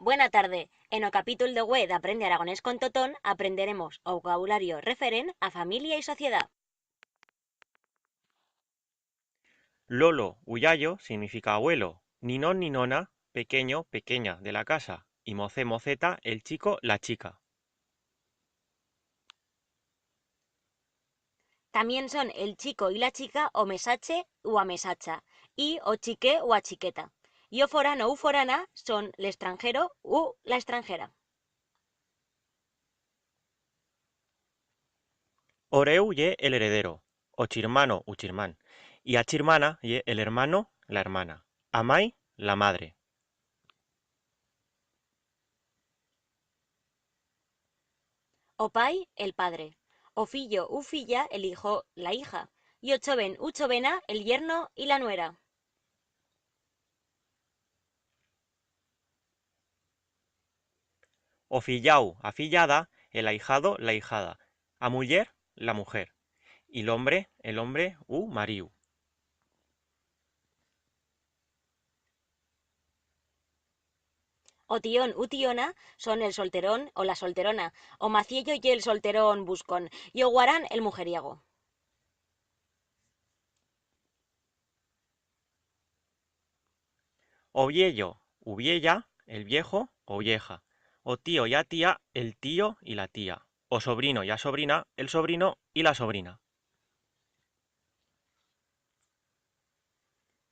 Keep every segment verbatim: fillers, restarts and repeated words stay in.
Buena tarde. En o capítol de hue d'Aprende Aragonés con Totón aprenderemos o vocabulario referent a familia y sociedat. Lolo u yayo significa abuelo, ninón, ninona, pequeño, pequeña de la casa, y mocet, moceta, el chico, la chica. Tamién son el chico y la chica o mesache u a mesacha, y o chiqué u a chiqueta. Y o forano u forana son l'estranjero u la estranjera. O reu ye el heredero, o chirmano u chirmán, y a chirmana ye el hermano, la hermana, a mai, la madre. O pai, el padre. O fillo u filla, el hijo, la hija. Y o choven u chovena, el yerno y la nuera. O fillau, a fillada, el ahijado, la ahijada. A muller, la mujer. Y l'hombre, el hombre u mariu. O tiyón u tiyona son el solterón o la solterona. O maciello ye el solterón buscón y o guarán el mujeriego. O viello u viella, el viejo o vieja. O tío y a tía, el tío y la tía. O sobrino y a sobrina, el sobrino y la sobrina.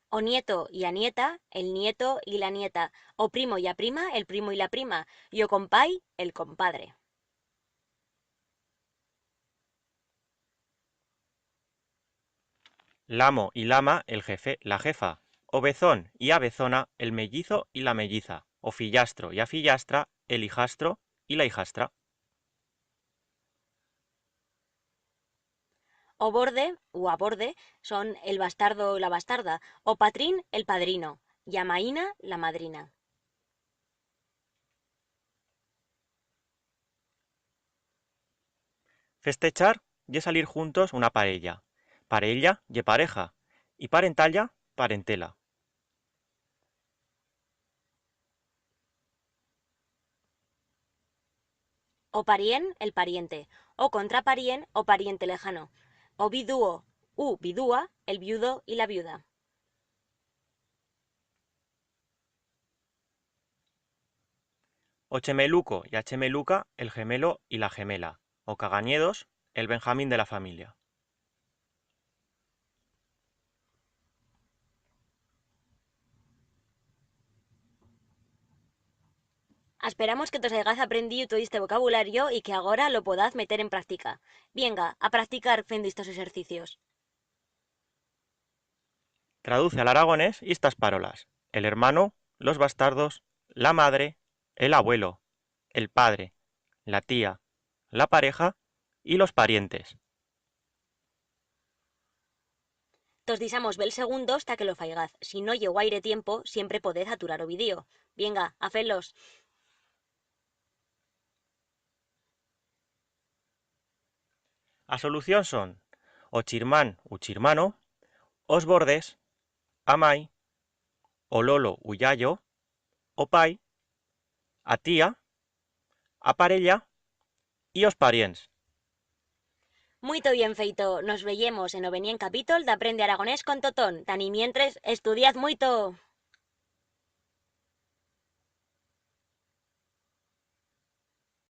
O nieto y a nieta, el nieto y la nieta. O primo y a prima, el primo y la prima. Y o compai, el compadre. L'amo y l'ama, el jefe, la jefa. O vezón y a vezona, el mellizo y la melliza. O fillastro y a fillastra, el hijastro y la hijastra. O borde u a borde son el bastardo y la bastarda. O patrín, el padrino. Y a maina, la madrina. Festechar ye salir juntos una parella. Parella ye pareja, y parentalla, parentela. O parient, el pariente. O contraparient, o pariente lejano. O viduo u vidua, el viudo y la viuda. O chemeluco y a chemeluca, el gemelo y la gemela. O caganyedos, el Benjamín de la familia. Asperamos que tos haigaz aprendiu todo este vocabulario y que agora lo podaz meter en practica. Vienga, a practicar fendo estos exercicios. Traduce al aragonés estas parolas: el hermano, los bastardos, la madre, el abuelo, el padre, la tía, la pareja y los parientes. Tos dixamos bel segundos ta que lo faigaz. Si no ye guaire tiempo, siempre podez aturar o vídeo. Vienga, a fer-los. A solución son o chirmán u chirmano, os bordes, a mai, o lolo u yayo, o pai, a tía, a parella y os parients. Muito bien feito. Nos veyemos en o venient capítol d'Aprende Aragonés con Totón. Tanimientres, estudiaz muito!